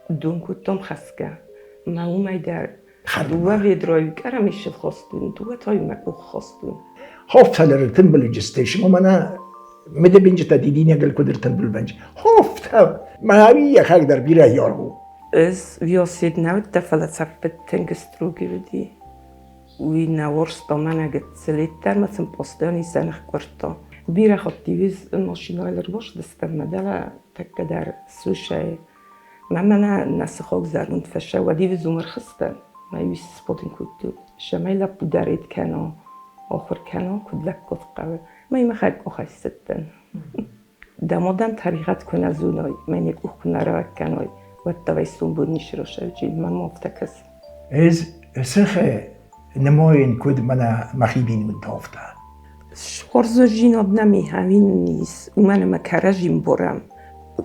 Дон кодтам хӕсгӕ. Мӕ уымӕй дӕр дыууӕ ведройы къӕрӕмисыл хостон, дыууӕ та мӕ къух хостон. Хофтӕлӕр тымбылыджы мӕнӕ мыдыбинджытӕ дидинӕгыл куыд ӕртымбыл вӕнджы. Хофтӕ! Мӕ йӕхӕг дӕр бирӕ яргъ у. Ӕз велосипед нӕ уыдтӕ, фӕлӕ цӕппыд тынг струги уыди. Уый нӕ уарзта мӕнӕ гыццылиддӕр ма сын постоянно сӕ ныхкъуырдта. Бирӕ хатт-иу машинӕйыл ӕрбацыдыстӕм мӕ дӕлӕ тӕккӕ дӕр сусӕй. Мӕ мӕнӕ нӕ сыхаг зӕронд фӕсӕвӕд ивзум ӕрхызтӕн, мӕ иу сбадын кодтой, цӕмӕй лӕппу дӕр ед кӕна, ахуыр кӕна, куыд лӕггад хъӕуы. Мӕ мӕхӕг къухӕй ссыдтӕн. Дӕ мадӕн тӕригъӕд куы нӕ зоной, мӕ не къух куы нӕ рӕуӕг кӕной, уӕд дӕуӕй сомбон ницы росӕвджи, мӕм афтӕ кӕсы. Ӕз сыхы нымайын, куыд мӕнӕ мӕхи бинонтӕ афтӕ. Хорздзинад нӕм ихӕвин ис, уымӕн ӕмӕ кӕрӕдзи мбарӕм.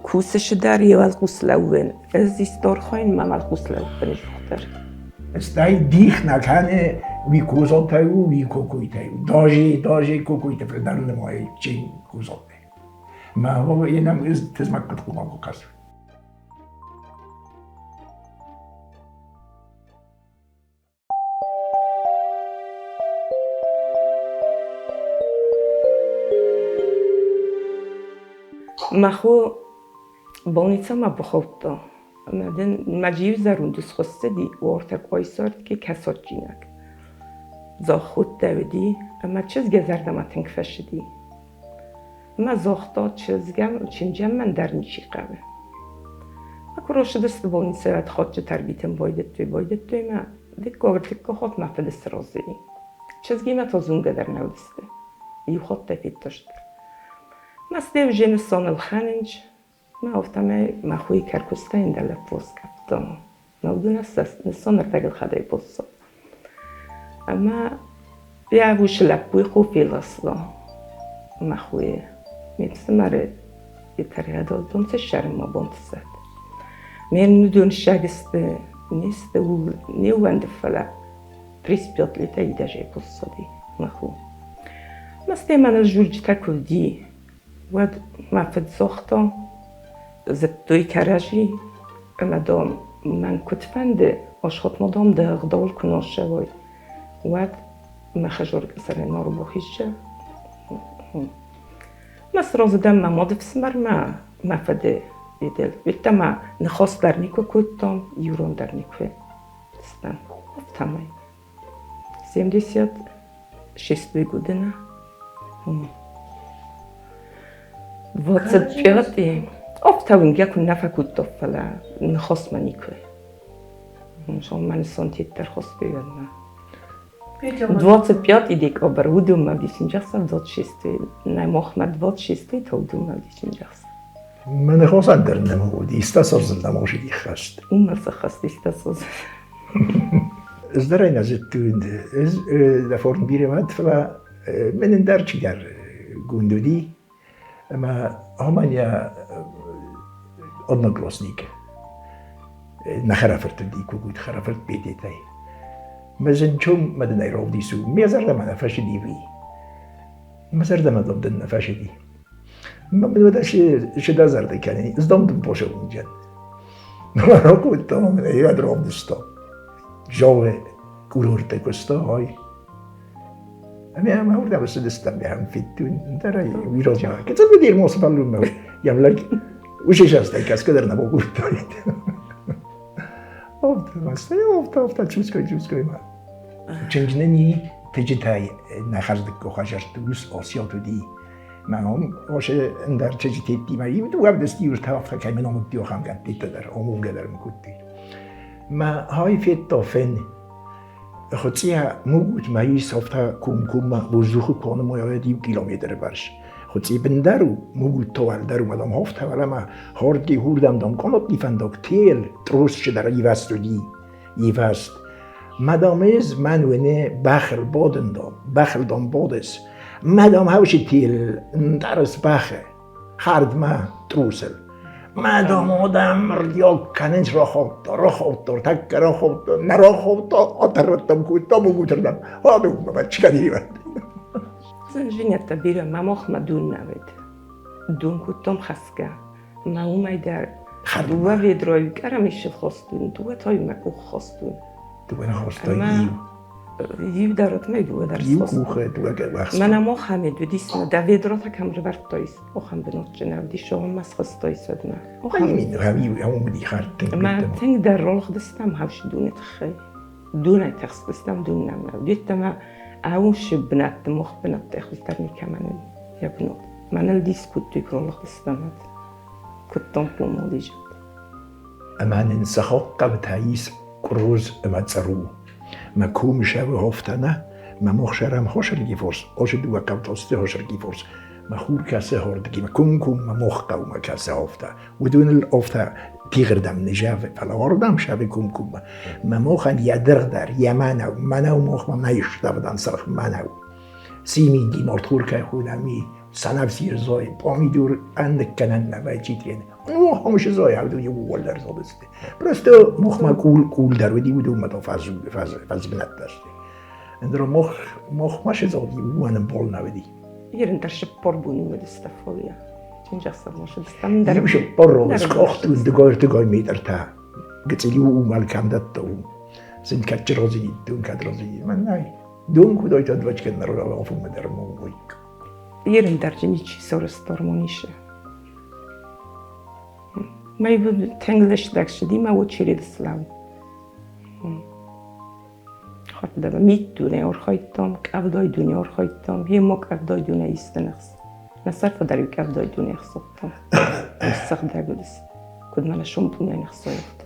Кусысы дӕр йӕ уӕлхъус лӕууын, ӕз исторхойын мӕ уӕлхъус лӕууын ӕдзухдӕр. Стӕй дих нӕ кӕны, уый козонтӕй у, уый кокойтӕй у. Даже, даже кокойты фылдӕр нымайы, чем козонтӕй. Мӕ йӕ тызмӕг куыд хъуамӕ кӕсы. Мӕ хо больницӕмӕ бахаудта ӕмӕ дын мӕ джиу зӕронд схуыссыди, уартӕ къуайсардки кӕсаджджинаг. Дзаххотта уыди ӕмӕ чызг йӕ зӕрдӕмӕ тынг фӕцыди. Ӕмӕ загъта чызгӕн, чынджӕн мӕн дӕр ничи хъӕуы. Мӕ куы рацыдысты больницӕйӕ, уӕд хатджытӕ ӕрвитын байдыдтой, байдыдтой мӕ дыккаг, ӕртыккаг хатт мӕ фыды сразы и. Чызгимӕ та зонгӕ дӕр нӕ уыдысты. Иу хаттӕй федтысты. Мӕ стӕй уже нысан ӕлхӕнынч, мӕ афтӕмӕй мӕ хойы кӕркуыстӕй дӕр лӕппу скъӕфта. Мӕ уыдон нысан ӕрдӕгыл хӕдӕй бассад. Ӕмӕ йӕ уыцы лӕппуйы хо фелвӕста мӕ хойы. Ме фсымӕры йӕ тӕригъӕдыл дон цы ссарын мӕ бон цӕт. Ме нудон сагысты не сты, не ууӕнды, фӕлӕ 35 лет идӕзӕй боссади мӕ хо. Мӕ стӕй мӕнӕ жульджытӕ куы уыди, уӕд мӕ фыд загъта, зыдтой кӕрӕдзи ӕмӕ, дам, мӕн куыд фӕнды, асхатмӕ, дам, дӕ ӕгъдауыл куы нӕ ссӕуай, уӕд мӕ хӕзорг сӕрӕй ма ӕрбахизча. Мӕ сразы дӕн мӕ мады фсымӕрмӕ, мӕ фыды едел. Ведь ма ныхас дӕр никуы кодтам, иу ран дӕр никуы стӕм. Афтӕмӕй. 76 година. 25 Афтӕ уынгӕ куыннӕ фӕкодта, фӕлӕ ныхасмӕ никуы. Мӕ нысан теддӕр хосбейӕнмӕ. 25 декабрь уыдонмӕ висинджахса 26 нӕ махмӕ 26 та уыдонмӕ висинджахса. Мӕ ныхасӕн дӕр нӕма уыди, иста созын нӕма уыди хӕст. Уымӕ цы хӕст иста созын. Ӕз дӕр ӕй нӕ зыдтон. Ӕз дӕ форн бирӕ уӕд, фӕлӕ мӕнӕн дӕр чидӕр гонд уыди. Ӕмӕ амӕн йӕ одноклассник нӕ хӕрӕфырт уыди, кугут хӕрӕфырт Бететӕй. Мӕ зынчом мӕ дын ӕй равдису, ме зӕрдӕмӕ нӕ фӕсыди уый. Мӕ зӕрдӕмӕ дам дын нӕ фӕсыди. Мӕ се да зӕрдӕ кӕнӕ, ыздам дын бошӕ унджен. Ракодта мӕ йӕ равдыста. Жаве курорты куыста, ай. Ӕмӕ мӕ уырдӕм ссыдыстӕм, ахӕм федтон, ӕндӕр ӕй уый размӕ. Кӕцӕй уыди ӕрмӕст явлӕг уыцы састӕй кӕсгӕ дӕр нӕ бакодтаид. Афтӕ, афтӕ, афтӕ, чускай, чускай ма. Чынджныни тыджытӕй нӕ хӕрздыкко хӕзӕртты ус Осиат уыди. Мӕ ном осе ӕндӕр чызджытеттимӕ иу дыууӕ ӕвдысти ус афтӕ кӕй мӕ ном уыди ахӕм гӕдтитӕ дӕр, омонгӕ дӕр мын кодтой. Мӕ хай федта фен. Хуыцъиа мугут ма ис афтӕ комкоммӕ воздухы коны иу километры бӕрц. Хуыцъи бындӕр у, мугут товар дӕр у, мадам хофтӕ ӕмӕ хорди хурдӕм дам конотни фӕндаг тел тросчы дӕр ивӕзт уыди. Ивӕзт. Мадам ез мӕн уыны бӕхыл бодындон, бӕхыл дон бодыс. Мадам хауси тел ндарыс бӕхы, хӕрдмӕ трусыл. Мадам одам рдиог кӕнынц рохотто, рохотто, тӕккӕ рохотто, нӕ рохотто, отӕррӕттӕм кодта мугутырдӕм. Адугмӕ бачкадивӕт. Зынжинӕдтӕ бирӕ мӕ махмӕ дон нӕ уыд. Дон кодтам хӕсгӕ. Мӕ уымӕй дӕр. Дыууӕ ведройы къӕрӕмисы хостун, дыууӕ тойы мӕ къух хостун. Дыууӕ хостой иу. Иу дӕр отмӕ дыууӕ дӕр Иу къухы дыууӕ уӕхсты. Мӕнӕ мохӕмед уыдис, мӕ дӕ ведротӕ кӕм рывӕрдтойс, охӕм бынотджын ӕвдис, охӕм схостойс уӕдмӕ. Мӕ тынг дӕр ролхдыстӕм хӕвс дуне тыххӕй. Дунӕй тыхстыстӕм, дуннӕм нӕ уыдеттӕмӕ ӕусы бынӕтты, мох бынӕттӕй хуыздӕр никӕмӕн уыди йӕ бынот. Мӕныл дис кодтой ролхдыстӕм куыдтон хъомыл изӕд. Ӕмӕ нын цы хоххъӕутӕ ис Къроз ӕмӕ Цъӕру. Мӕ комы сӕвы хофтӕнӕ, мӕ мохсӕрӕм хосыргифорс, осы дыууӕ хъӕутосты хосыргифорс, мӕ хур кӕсы хордыги, мӕ кумкум, мӕ моххъӕумӕ кӕсы хофтӕ. Уыдоныл офтӕ тигъырдӕм нызӕвы, фӕлӕ ордӕм сӕвы кумкуммӕ. Мӕ мохӕн йӕ дыргъ дӕр, йӕ мӕнӕу, мӕнӕу мохмӕ нӕ ставдӕн цыргъ мӕнӕу. Симинги мортхуркӕй хунами, санавсир зой, помидор ӕнныккӕнӕн нӕ вайчитрен. Ну, хомшы зой, ауду иууылдӕр зодысты. Просто мохмӕ къул къул дӕр уыди, уыдонмӕ та фӕз фӕз фӕзбынӕттӕ сты. Ӕндӕр мох мохмӕ сызоди, уымӕн бол нӕ уыди. Ерын шыппор буни уыдысты фолия. Чинжахсав машыдыстам дӕр. Иу шыппор скъохту дыгой-дыгой метртӕ. Гыцъили уымӕл кӕм дӕтты уым. Сын кӕд розини, дун кӕд розини. Мӕн нӕй. Дун куыд двачкен нарвал дӕр муйк. Ерын дӕр ничи сорыстормонише. Мӕ тынг лыстӕг ссыди мӕ очереды слӕу. Хатдӕр мит дуне архайдтам, къӕвдай дуне архайдтам, емо къӕвдай дуне истынахс. Мӕ сӕрфы дӕр иу къӕвдай дуне ӕхсадтам. Сыгъдӕг уыдис. Куыд мӕнӕ шампунӕй ныхсайӕгъд.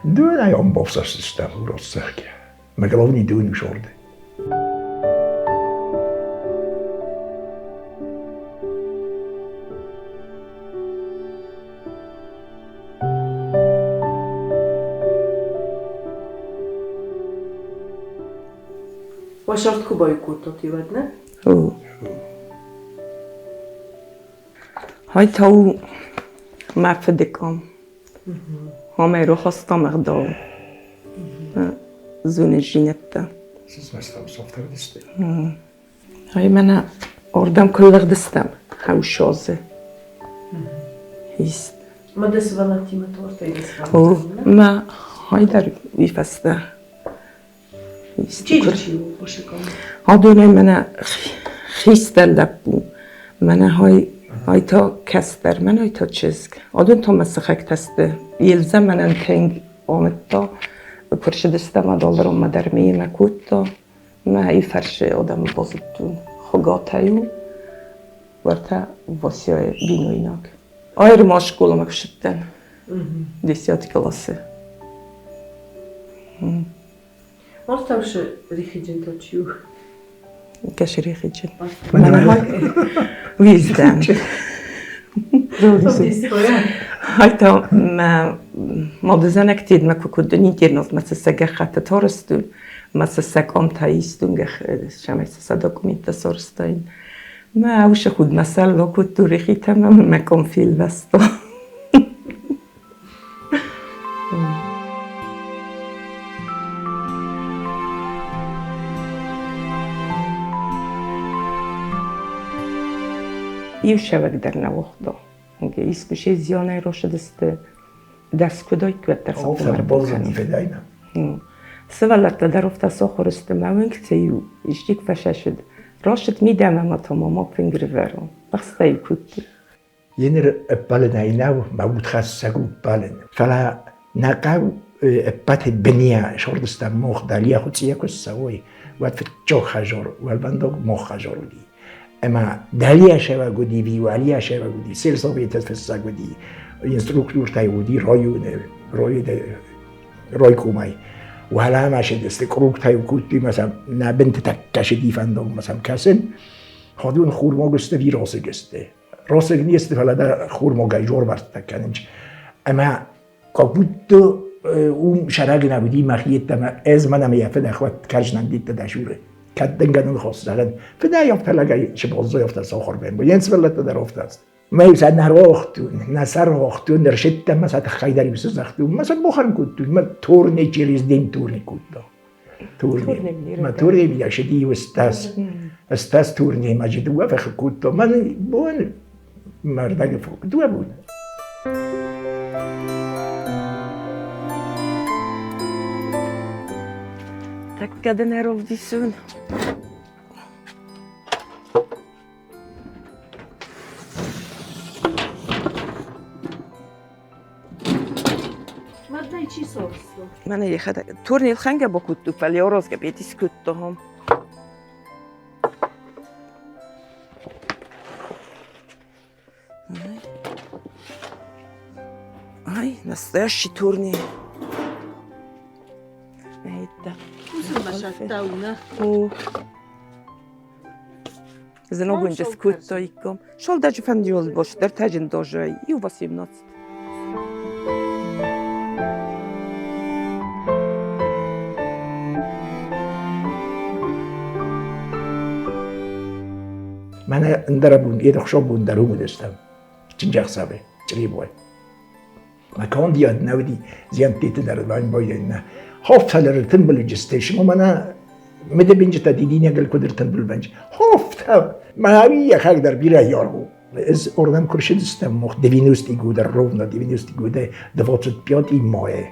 Дунай омбовсастыстӕм уроссӕггӕ. Мӕ главный дун ушорды. Уӕ куы байкодтат ивӕднӕ? Хайтау мӕ фыды ком. Амӕй рохастам ӕгъдау. Зоны-зинӕдтӕ. Ай мӕнӕ ордӕм куы лыгъдыстӕм хӕусозы. Ист. Ма дӕ сывӕллӕттимӕ тортӕй О, мӕ хайдӕр уый фӕстӕ. Адонӕй мӕнӕ хистӕр лӕппу, мӕнӕ хай ай та кӕстӕр, мӕнӕ ай та чызг. Адон та мӕ сыхӕгтӕ сты. Елза мӕнӕн тынг амыдта, куы рцыдыстӕм адалдӕронмӕ дӕр мемӕ кодта. Мӕ фӕрсы адӕмы базыдтон. Хуыгатӕй у, уӕртӕ Васяйы бинойнаг. Айрма школамӕ куы ссыдтӕн, десятый классы. Ортаушы рихиджын то чи у? Кӕсы рихиджын. Виздӕн. Haita mä ma dezenek mä kukudun internos mä se gehate torstun mä se komta istun geh se dokumenta sorstain. Mä usche khud masal kuttu rihita mä mä kom fil vesto. Иу шӕвӕг дӕр нӕ уагъта. Искуы зионӕй росыдысты, дӕс куыдой куыддӕр Сывӕллӕттӕ дӕр офта сахуыр сты, мӕ уӕнгтӕ-иу исчи куы фӕсӕсыд, росыд мидӕмӕ ма та ма ма фынгрывӕрон. Бӕхстӕ-иу куыдтой. Еныр ӕппӕлынӕй нӕу, мӕ удхӕссӕг у ӕппӕлын. Фӕлӕ нӕ хъӕу ӕппӕты быния сордыстӕм мох дӕлиа хуыцъийӕ куы ссӕуой, уӕд фыццаг хӕзор, уӕлвӕндаг мох хӕзор уыди. Ӕмӕ дӕлиа сӕвӕг уыди, виуалиа сӕвӕг уыди, сельсоветы фыссӕг уыди, инструктуртӕй уыди районы, райкомӕй. Уӕлӕмӕ сыдысты кругтӕй кодтой мӕ сӕм нӕ бынты тӕккӕ сыди фӕндагмӕ сӕм кӕсын. Ходун хурмогысты виросыгысты. Росыг не сты, фӕлӕ дӕ хурмогӕй жорбӕрттӕ кӕнынч. Ӕмӕ как будто уым сӕраг нӕ уыди мӕхи йеддӕмӕ ӕз мӕнӕ мӕ йӕ фыдӕх уӕд кӕрзынӕн дидтӕ дӕ суры. Кӕд дынгӕнын хос зӕгъын, фыдӕй афтӕ лӕгӕй сыболзой афтӕ сохорбен, йен сывӕллӕттӕ дӕр афтӕ. Мӕ сӕ нӕ рохтун, нӕ сӕ рохтун, ӕрсидтӕн мӕ сӕ тыххӕй дӕр иу сыздӕхтун, мӕ сӕ бохӕрын кодтун, мӕ турне через день турне кодта. Турне. Мӕ турне я шиди устас. Устас турне ма же дыууӕ фӕхы кодта. Мӕн бон мӕрдӕг фок дыууӕ бон. Тӕккӕ дын ӕрӕвдисон. Мӕнӕ йӕхӕдӕг турнир хӕнгӕ бакодту, фӕлӕ орозгӕ бети скодтам. Ай, настоящий турнир. Это. О. Знову скутойком. Шол даже фандиол бош, дер тажин дожай, и у 18. Мӕнӕ ӕндӕрӕбон, ӕдӕхсӕвбон дӕр уым уыдыстӕм. Чындзӕхсӕвы, Чъребой. Мӕ кондиад нӕ уыди, зиӕнттеты дӕр байдайдна. Хофтӕ дӕр ӕртымбылыджысты, мӕнӕ мыдыбинджытӕ дидинӕгыл куыд ӕртымбыл вӕнджы. Хофтӕ! Мӕ йӕхӕг дӕр бирӕ яргъ у. Ӕз ордӕм куы рсыдыстӕм, мох 90 года ровно 90 года 25 мая.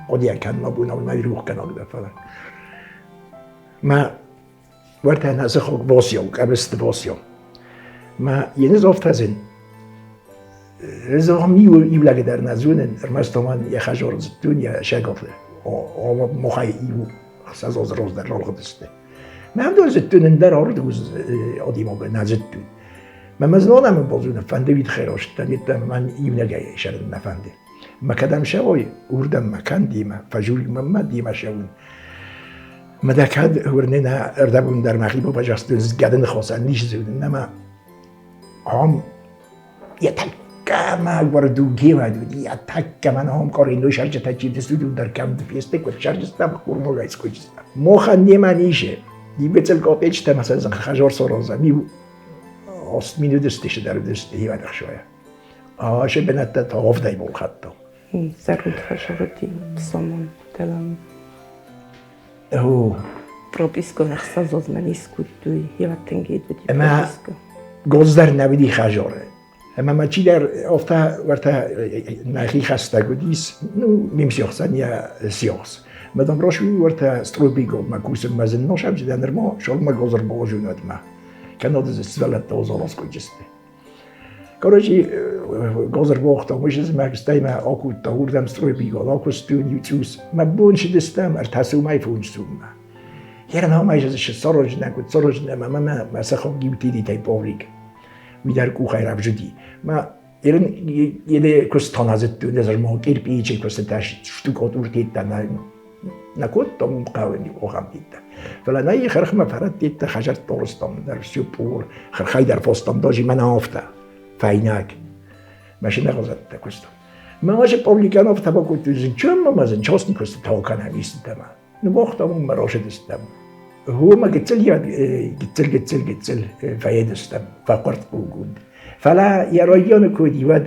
Хъуыдыйӕ кӕн мӕ бон нӕ рух кӕнаг дӕ фӕлӕ. Мӕ Уӕртӕ нӕ сыхаг Васио, Къӕбысты Васио. Мӕ йены афтӕ зын. Ӕз ахӕм иу лӕг дӕр нӕ зонын, ӕрмӕст уымӕн йӕ хӕзор зыдтон йӕ сӕгаты. Мохӕй иу ӕхсӕз азы раздӕр ралгъыдысты. Мӕ ӕндӕр зыдтон, ӕндӕр ардыг адӕймаг нӕ зыдтон. Мӕ мӕ знон ӕмӕ базоны фӕнды уид хӕростӕн, йеддӕмӕ мӕн иунӕгӕй сӕрын нӕ фӕнды. Мӕ кӕдӕм сӕуой, уырдӕм мӕ кӕн демӕ, фӕзул мӕнмӕ демӕ сӕуын. Мӕ дӕ кӕд уырны нӕ ӕрдӕбон дӕр мӕхи бабазастон гӕды ныхасӕн ницы дзурын нӕма ам йӕ тӕккӕ мӕгуыр дугемӕ уыди, йӕ тӕккӕ мӕнӕ ам къоринной сӕрджытӕ чи дыстуд дӕр кӕм фесты, куыд сӕрджытӕ хурмогӕй скуджытӕ. Мохӕн немӕ нисы. Иугӕцӕл къопечтӕ мӕ сӕ хӕзор сороза. Миу ост минутысты дӕр уыдысты хивӕдӕхсойӕ. Аше бынӕттӕ товдӕй булхатто. Зӕронд хӕсӕвӕди сомон телам. О. Прописко ӕхсӕзозмӕ искудтуй, хивӕттенгейдуди Ӕмӕ прописко. Гоздӕр нӕ уыди хӕзоры. Ӕмӕ ма чидӕр афтӕ уӕртӕ нӕхи хӕстӕг уыдис, ну, мим сиахсӕн йӕ сиахс. Мӕ дам рашуй уӕртӕ стройбригадмӕ кусынмӕ зын носӕвджытӕ нырма шолмӕ гозыр базонадмӕ. Кӕннод дзы сывӕллӕттӕ озаласкойджысты. Короче, гозырбохта мышызмӕ стӕй мӕ акодта уырдӕм стройбригад акуыстон иу цъус. Мӕ бон сыдыстӕм ӕртӕ сумӕй 5 суммӕ. Ернамай же сорожнӕ куыд сорожнӕ мӕ мӕ мӕ сыхаг иу тедитӕй Павлик. Уый дӕр къухӕй равзыди. Мӕ ерын еде куыстон азыдтон, ӕз мо кирпичи куыстытӕ штукатуртеттӕ нӕ кодтам хъӕуы охам тедтӕ. Фӕлӕ нӕ хырхмӕ фӕрӕт тедтӕ хӕзӕрт торыстам дӕр сюпур, хырхӕй дӕр фостам дожи мӕнӕ афтӕ, фӕйнӕг. Машинӕ хъазӕттӕ куыстам. Мӕ асы Павликан афтӕ бакодтой, зын ма зын чосни куыстытӕ кӕнӕм истытӕ Ныууагътам ӕмӕ рацыдыстӕм. Уымӕ гыццыл гыццыл гыццыл гыццыл фӕедыстӕм, фӕхъуыртхъугонд. Фӕлӕ йӕ районы куы уыди, уӕд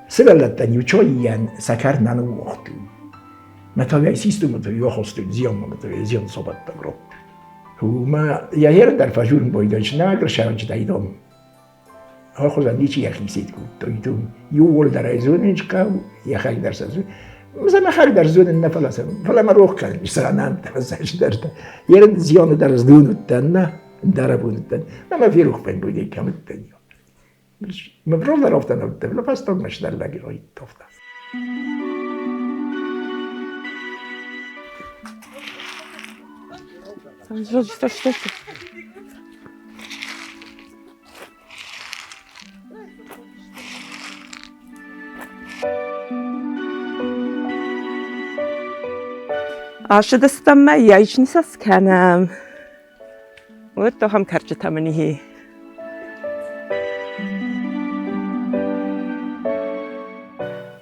сывӕллӕттӕн иу чоййӕн сӕкӕр нӕ ныууагътой. Мӕ та систу мӕ та йохостын зианмӕ мӕ та зиан собаттаг рот. Уымӕ йӕ ерын дӕр фӕзурын бойдон, нӕ гршаджытӕ идом. Ахуызӕн ничи йӕхи сид кодтой. Иууылдӕр ӕй зонын хъӕуы, йӕхӕдӕг дӕр сӕ Мӕхӕдӕг дӕр зонын нӕ, фӕлӕ фӕлӕ мӕ рох кӕнын сӕнӕнтӕ сдӕртӕ. Ерын зионы дӕр здун уыдтӕн нӕ, дӕрӕбон уыдтӕн. Мӕ мӕ ферох фӕндуйдӕй кӕм уыдтӕн. Мӕ бродар офтӕ нӕ уыдтӕн, фӕлӕ фӕстагмӕ сдӕр лӕги ройдтофта. Что, что, что? Ацыдыстӕм мӕ яичница скӕнӕм. Уӕд ахӕм кӕрчытӕ мын и.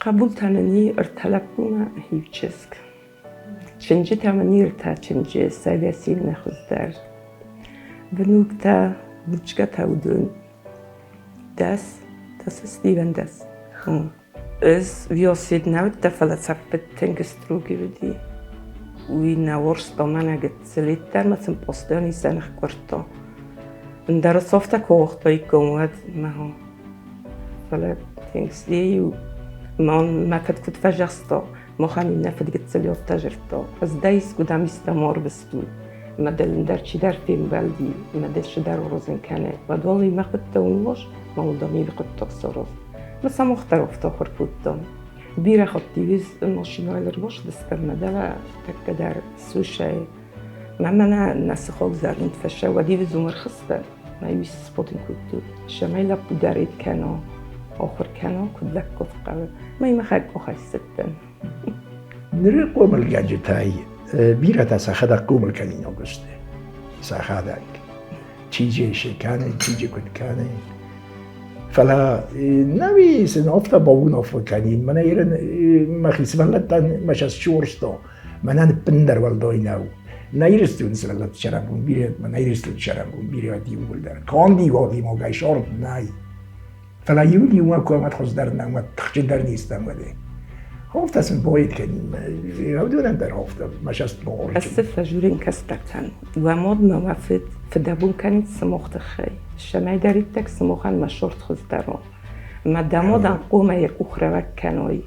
Хъӕбултӕ нын и ӕртӕ лӕппумӕ иу чызг. Чынджытӕ мын и ӕртӕ чынджы, сӕ нӕ хуыздӕр. Внуктӕ, внучкӕтӕ уыдон 10, das ist 7 10. Ӕз велосипед нӕ уыдтӕ, фӕлӕ цӕфбыд тынг струги уыди. Уый нӕ уарзта мӕнӕ гыццылиддӕр мӕ сын постоянно сӕ ныхкъуырдта. Ӕндӕр софтӕ куы уагътаиккам, уӕд мӕ фӕлӕ тынг иу Мӕ фыд куыд фӕзӕгъста, махӕн иннӕ фыдгыццыл афтӕ дзырдта: ӕз дӕ искуыдӕм истӕм арвыстон, ӕмӕ дыл ӕндӕр чидӕр фембӕлди, ӕмӕ дыл цыдӕр уырзын кӕны, уӕд уал мӕ хъуыддаг ныууас, мӕ уыдон иу хъуыддаг сараз. Мӕ сӕ мах дӕр афтӕ ахуыр кодтам. Бирӕ хатт-иу машинӕйыл ӕрбацыдыстӕм ӕмӕ дӕлӕ тӕккӕ дӕр сусӕй. Мӕ мӕнӕ нӕ сыхаг зӕронд фӕсӕвӕд-иу зум ӕрхызтӕн, мӕ-иу сбадын кодтой, цӕмӕй лӕппу дӕр ид кӕна, ахуыр кӕна, куыд лӕггад хъӕуы. Мӕ мӕхӕг къухӕй цыдтӕн. Ныры хъомылгӕнджытӕй бирӕтӕ сӕхӕдӕг хъомыл кӕнинаг сты. Сӕхӕдӕг. Чи же кӕны, чи же куыд кӕны. Фӕлӕ нӕуи сын афтӕ бауынаффӕ кӕнин, мӕнӕ ирын мӕхи сывӕллӕттӕн мӕ сӕ счорсто, мӕнӕн ӕппындӕр уӕлдай нӕу. Нӕ Ирыстоны сывӕллӕтты сӕраппонд бирӕ, мӕнӕ Ирыстоны сӕраппонд бирӕ иууылдӕр. Канд иу адӕймагӕй сӕрд нӕй. Фӕлӕ иу иумӕ куы ӕмӕ хуыздӕр нӕ, уӕд тыхджындӕр не стӕм уӕдӕ. Афтӕ сын поэт кӕнин, уыдонӕн дӕр афтӕ мӕ цӕст бауарзын. Ӕз цы фӕжурин кӕстӕртӕн, уӕ мад мӕ уӕ фыд фыдӕбон кӕнит сымах тыххӕй, цӕмӕйдӕриддӕр сымахӕн мӕ сорт хуыздӕр у. Ӕмӕ дӕ мадӕн хъуамӕ йӕ къух рӕуӕг кӕной,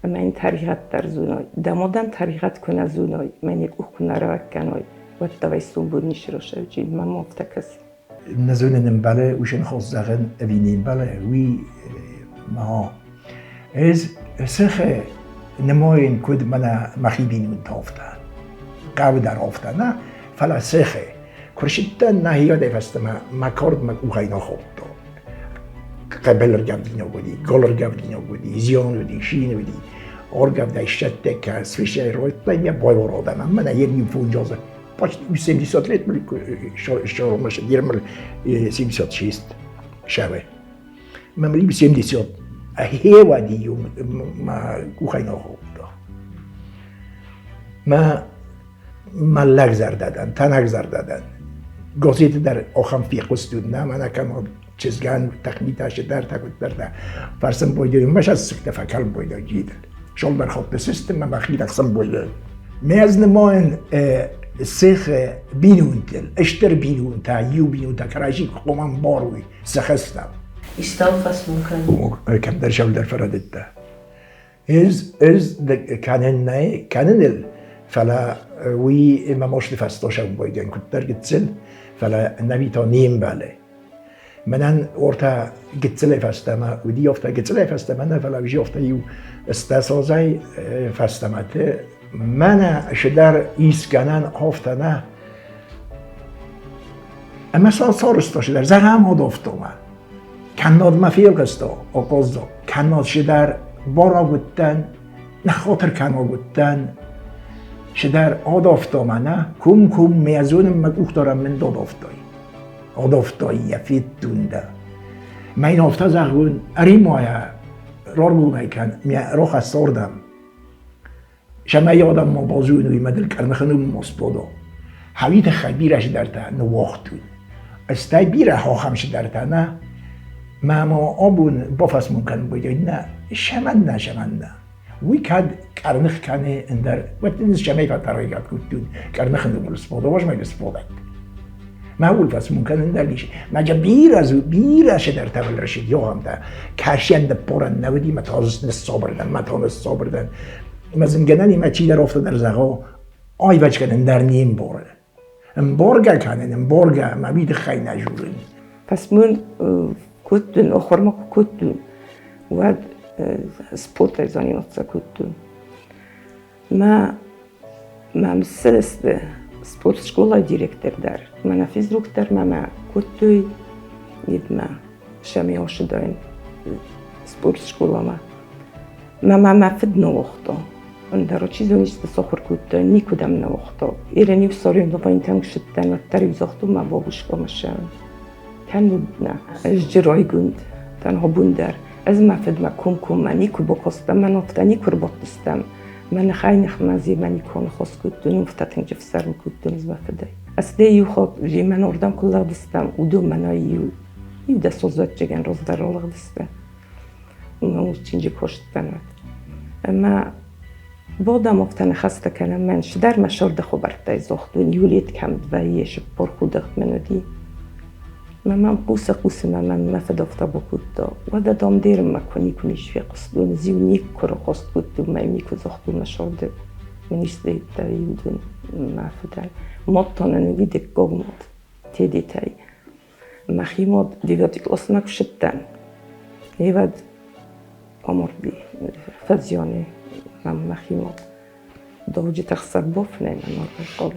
ӕмӕ йын тӕригъӕд дӕр зоной. Дӕ мадӕн тӕригъӕд куы нӕ зоной, ӕмӕ йын йӕ къух куы нӕ рӕуӕг кӕной, уӕд дӕуӕй сомбон ницы росӕвджи, мӕм афтӕ кӕсы. Нӕ зонын ӕмбӕлы уысын хорз зӕгъын ӕви не мбӕлы, уый ма. Ӕз сыхы нымайын куыд мӕнӕ мӕхи бинонтӕ афтӕ. Хъӕуы дӕр афтӕ нӕ, фӕлӕ сыхы. Куы рсидтӕн нӕхиуӕдӕй фӕстӕмӕ мӕ кард мӕ къухӕй нӕ хаудта. Хъӕбӕлӕргӕвдинаг уыди, галӕргӕвдинаг уыди, зиан уыди, шин уыди. Аргӕвдӕй сӕттӕ кӕ свищӕй райдтай мӕ байварадӕн, мӕнӕ ер иу фонджазы почти 70 лет 76 шаве. Мам 70 хевади ма къухӕй нахудта. Ма мӕллӕгзӕрдӕ дӕн, тӕнӕгзӕрдӕ дӕн. Газеты дӕр ахӕм фехъуыстон, нӕ мӕнӕ кӕм чызгӕн тахмитӕ сидӕртӕ куыддӕртӕ. Фӕрсын бойдой, мӕ сӕссыгтӕ фӕкӕлм бойдой джидыл. Шолдӕр хатты сыстын мӕ мӕхи рахсын бойдой. Ме ӕз нымайын цехы бинонтыл, стыр бинонтӕ, иу бинонтӕ кӕрӕдзи куы хъуамӕ ӕмбарой сӕ хӕстӕ. Истӕуыл фӕсмон кӕнын? Кӕмдӕр шӕлдӕр фӕрӕдыдтӕ. Ӕз, ӕз кӕнын нӕ кӕныныл, фӕлӕ уый мӕ мосты фӕстӕ сӕмбӕлдӕн куыддӕр гыццыл, фӕлӕ нӕви та не мбӕлы. Мӕнӕн ортӕ гыццылӕй фӕстӕмӕ уыди афтӕ гыццылӕй фӕстӕмӕ нӕ, фӕлӕ уыди афтӕ иу стӕсозӕй фӕстӕмӕ ты мӕнӕ сыдӕр искӕнӕн афтӕ нӕ. Ӕмӕ сӕ сарызта сыдӕр, зӕгъӕм, одофтомӕ. Кӕннод мӕ фелгъыста, окоздо, кӕннод сыдӕр бӕрӕг уыдтӕн, ныххатыр кӕнаг уыдтӕн. Сыдӕр адавта мӕнӕ, кум-кум мӕ зонын мӕ къухдарӕн мын дадавтай. Адавтай йӕ федтон дӕ. Мӕ йын афтӕ зӕгъон, ӕри-ма йӕ, раргомӕй кӕн, мӕ рахӕсс ардӕм. Цӕмӕй адӕм ма базоной, мӕ дыл къӕрныхы ном сбада. Хауи тыххӕй бирӕ цыдӕртӕ ныууагътой. Стӕй бирӕ ахӕм цыдӕртӕ нӕ, мӕ ма абон бафӕсмон кӕнын байдайын нӕ, цӕмӕннӕ, цӕмӕннӕ. Уый кӕд къӕрных кӕны ӕндӕр, уӕд дын цӕмӕй фӕтӕригъӕд кодтон, къӕрныхы номыл сбада, уазмӕг сбадӕд. Мӕ уый фӕсмон кӕнын дӕр ис. Мӕ бирӕ, бирӕ цыдӕртӕ фӕлрысыд йогъамтӕ. Кӕсӕн ныппорӕн нӕ уыди, мӕ та ныссабыр дӕн, мӕ та ныссабыр дӕн. Мӕ зынгӕнӕнимӕ чидӕр афтӕ дӕр зӕгъо, айвӕдз кӕнын дӕр не мбары. Ӕмбаргӕ кӕнын, ӕмбаргӕ, мӕ уый тыххӕй нӕ журын. Фӕсмон кодтон, охормӕ куы кодтон, уӕд спортӕй заниматься кодтон. Мӕ мӕм ссыдысты спортскъолайы директор дӕр, мӕнӕ физрук дӕр мӕ кодтой йедмӕ сӕм ӕсыдаин спортскъоламӕ. Мӕ мӕ фыд ныууагъта. Ӕндӕр чи зоны, исты сахуыр кодта, никуыдӕм ныууагъта. Ирӕн-иу соревнованиетӕм ссыдтӕн, уӕддӕр-иу загътон мӕ бабушкӕмӕ ссӕуын. Кӕннод нӕ, ӕз джирайгонд дӕн абон дӕр. Ӕз мӕ фыдмӕ комкоммӕ никуы бакастӕн, мӕн афтӕ никуы ӕрбадтыстӕм. Мӕ ныхӕй-ныхмӕ земӕ никуы аныхас кодтон, афтӕ тынг ӕфсӕрм кодтон ӕз мӕ фыдӕй. Ӕстӕй иу хатт земӕ нордӕм куы лыгъдыстӕм, уыдон мӕнӕй иу иу дӕсозвӕдджыгӕн раздӕр ралыгъдысты. Чинджы куыстӕн. Ӕмӕ Бодам афтӕ ныхӕстӕ кӕнӕм, мӕн цыдӕр мӕ сӕрды хабӕрттӕй загътон, Юлет кӕм вӕййы, сыппор худӕгт мын уыди. Мӕ мам хъусы-хъусы мӕ мӕм мӕ фыд афтӕ бакодта: Уӕдӕ, дам, де рмӕ куы никуы низ фехъуыстон, зиу никуы рахъаст кодтон, мӕ никуы загътон мӕ сӕрды министрӕдтӕ иудын мӕ фыдӕй. Мад та нын уыди дыккаг мад, Тедетӕй. Мӕхи мад девятый классмӕ куы ссыдтӕн, ӕвӕд амарди фӕзианы мӕм мӕхи мад. Дауджытӕ хсӕв бафынӕй мӕ райхъал.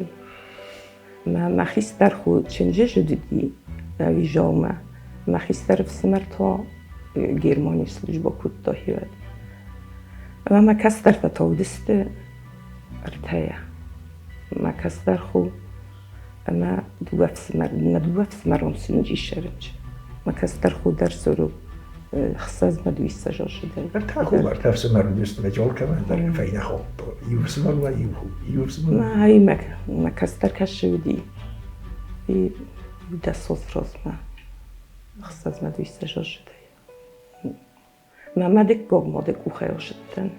Мӕ мӕ хистӕр хо чынджызы уыди ӕви Заумӕ. Мӕ хистӕр ӕфсымӕр та Германийы службӕ кодта хиуӕд. Ӕмӕ мӕ кӕстӕртӕ та уыдысты ӕртӕйӕ. Мӕ кӕстӕр хо ӕмӕ дыууӕ ӕфсымӕр, мӕ дыууӕ ӕфсымӕрон сынджи сӕрынч. Мӕ кӕстӕр хо дӕр цору хсӕз мӕ дуиссӕз азы. Ӕртӕ хо, ӕртӕ ӕфсымӕр уыдысты мӕ Джолкӕмӕ дӕр фӕйнӕ хо. Иу ӕфсымӕр уа, иу хо, иу ӕфсымӕр. Мӕ ай мӕ мӕ кӕстӕр кӕсы уыди. И дӕсоз размӕ хсӕз мӕ дуиссӕз азы. Мӕ мадыккаг мады къухӕй ӕсыдтӕн.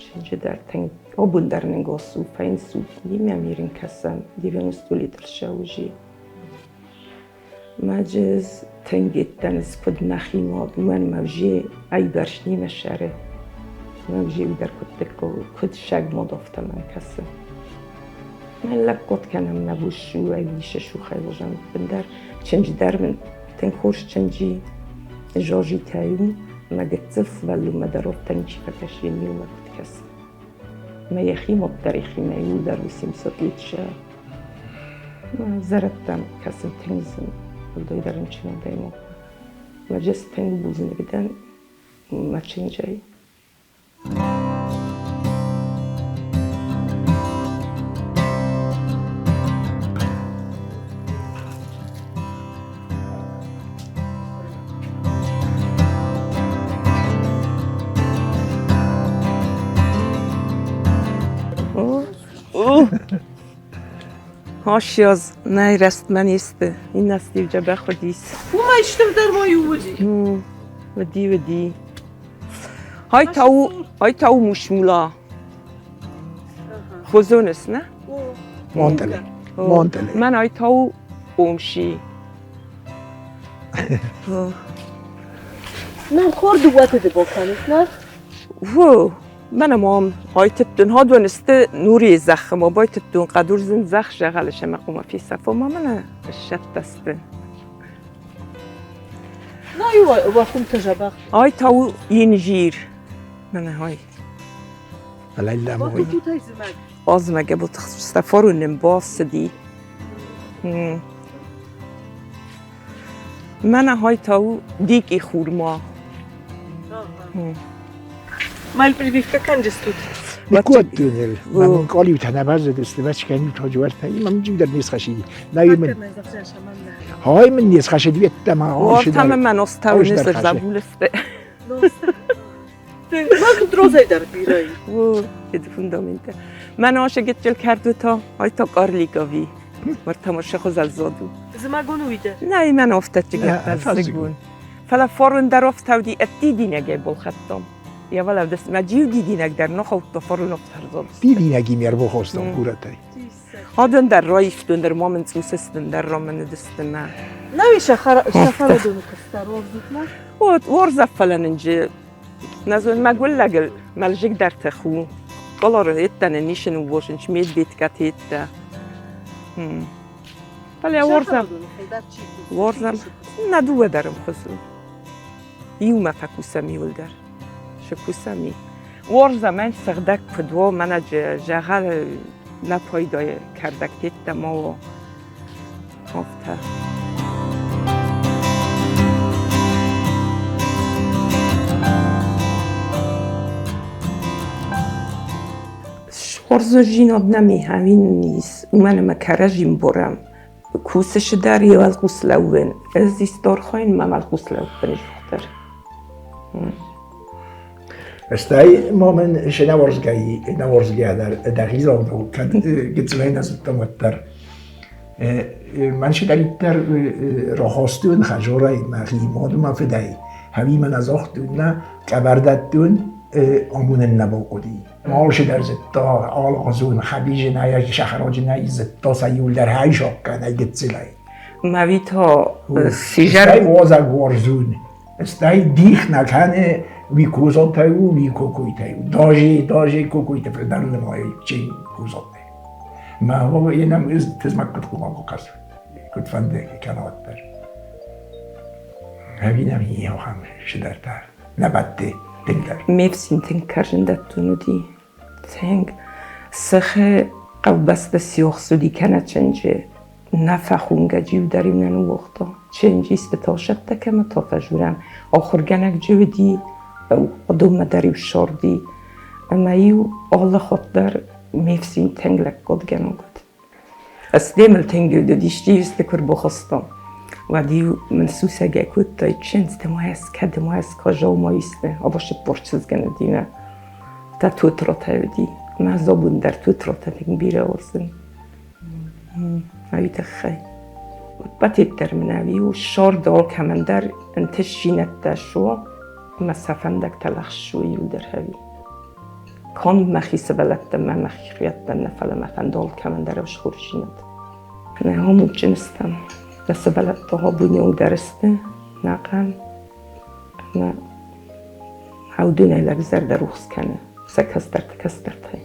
Чынджы дӕр тынг абон дӕр нын гос у, фӕнсу, нимӕ мирын кӕсӕм, 90 литр сӕуыжи. Маджыз тынгеттӕн куыд мӕхи мад, уымӕн мӕвже айбӕрс нимӕ сӕры. Мӕвже дӕр куыд куыд сӕг мад афтӕ мӕн кӕсы. Мӕн лӕггад кӕнӕм нӕ буссу, ӕвдисы сухӕй уызӕн бындӕр. Чынджы дӕр мын тынг хорз чынджи Жожитӕй у, мӕ гыццыл сывӕллонмӕ дӕр афтӕ ничи фӕкӕсы, иумӕ куыд кӕсы. Мӕ йӕхи мад дӕр йӕхимӕ иу дӕр у 700 литшӕ. Зӕрӕдтӕм кӕсын тынг зын, уӕлдай дӕр рынчын адӕймаг. Мӕ джес тынг бузныг дӕн мӕ чынджӕй. Hasjaz, nej рӕстмӕ не сты. Иннӕ стивджӕбӕх уыдис. Уымӕй стырдӕр ма иу уыди. Уыди, уыди. Ай та у, ай та у мушмула. Хозоныс, ne? Montele. Montele. Мӕн ай та у омши. Нӕ хор дыууӕты дыбо кӕныс, нӕ? Во, мӕнӕ мам айтыдтон хадон сты нури зӕххы ма байтыдтон хъӕдурдзын зӕхх зӕгъӕлы сӕмӕ хъума фесӕфо ма мӕнӕ ссӕттӕ сты. Ай та у инжир. Мӕнӕ ай. Азмӕгӕ бут Христофору нымбацыди. Мӕнӕ ай та у дикий хурма. Mal прививка кӕнджыстут? Никодтунел. Мам къалиутӕ нӕ баззадысты, вӕчкӕн тоджуӕртӕ. Мам джиудӕр не схӕсиди. Нӕ мын. Хай мын не схӕсиди, еттӕ ма. Ортамы мӕ ностау не забулысты. Мах дрозӕй дӕр бирӕ. О, это фундаменте. Мӕн ашегетчел кӕрдута, айта карликови. Мартама шехозалзоду. Зымӕгон уйдӕ? Нӕ, мӕн офтӕччигӕ зыгон. Фӕлӕ форун дӕр офтауди ӕтти динӕгӕй болхӕттом. Я валав дес ма джиу дидинӕг дӕр нохаутто форун офтарзод. Дидинӕги ме рбохостон куратӕй. Адон дӕр раифтон дӕр мамын цъусыстын дӕр рамыныдыстын мӕ. Науи сахарадоны куыста рорзутмӕ? Вот, орзаффӕлӕнынджы Назон мӕ гуыллӕгыл мӕлжыг дӕр тых у. Колор еттӕн нишин уошин чмедбетка тетта. Фӕлӕ орзам, орзам, на дыууӕ дӕр ӕмхуызон. Иумӕ фӕкусӕм иуылдӕр. Сыкусӕм и. Орзамӕн сыгъдӕг куыд уо, мӕнӕ зӕгъӕл нӕ пайдайы кӕрдӕг теттӕ ма уо. Афтӕ. Хорздзинад нӕм и ӕви низ, уымӕн ӕмӕ кӕрӕдзи мбарӕм. Кусысы дӕр йӕ уӕлхъус лӕууын. Ӕз исторхойын мӕ уӕлхъус лӕууын дӕр. Стӕй ма мын се нӕуарзгӕ дӕр дӕхи загъдау, кӕд гыццылӕй нӕ зыдтам, уӕддӕр. Мӕн цыдӕриддӕр рахастон хӕдзарӕй мӕхи мад ӕмӕ фыдӕй, хӕви мӕ нӕ загътон, нӕ къӕбӕр дӕттон, амонын нӕ бахъуыди. Алчидӕр зыдта, алыгъуызон хӕбизынӕй, сахараджынӕй зыдта сӕ иуылдӕр хӕйсаг кӕнӕ гыццылӕй. Мӕ та сизӕр. Стӕй уазӕг уарзун. Стӕй дих нӕ кӕны уи козонтӕй у, уи кокойтӕй у. Даже, даже кокойты фылдӕр нымайы, чем козонтӕй. Мӕ енӕм тызмӕг куыд хъуамӕ кӕсы, куыд фӕнды кӕна уӕддӕр. Ӕви нӕм ахӕм цыдӕртӕ нӕ бадти тынгдӕр. Ме фсин тынг кӕрзындӕттон уыди. Тынг. Сыхы хъӕубӕсты сиахс уыди кӕнӕ чынджы. Нӕ фӕхунгӕджы иу дӕр-иу нӕ ныууагъта. Чынджы исты тасӕттӕ кӕмӕ та фӕжурӕм. Ахуыргӕнӕг джы уыди, хъуыдымӕ дӕр-иу ссарди. Ӕмӕ-иу алы хатт дӕр ме фсин тынг лӕггадгӕнӕг уыд. Ӕз тынг уыдис, исты куы рбахастам, уӕд-иу мын сусӕгӕй кодтай, чындз, ды ма ӕскӕ, ды ма ӕскӕ, зӕу ма исты, абон чызгӕн уыди. Та тутротӕ уыди. Мӕ зобун дӕр тутротӕ тынг бирӕ уарзын. Ӕви тыххӕй. Патеттӕр мын ӕви у сорд алкӕмӕн дӕр ӕнтыстдзинӕдтӕ суа ӕмӕ сӕ фӕндӕгтӕ лӕгъз иуылдӕр ӕви. Канд мӕхи сывӕллӕттӕм мӕ мӕхи хиӕттӕм нӕ, фӕлӕ мӕ фӕнды алкӕмӕн дӕр ӕвзхорздзинад. Нӕ амондджын стӕм. Нӕ сывӕллӕттӕ абоны онг дӕр сты нӕхъӕн ӕмӕ аудынӕй лӕгзӕрдӕ рухс кӕны сӕ кӕстӕрты кӕстӕртӕй.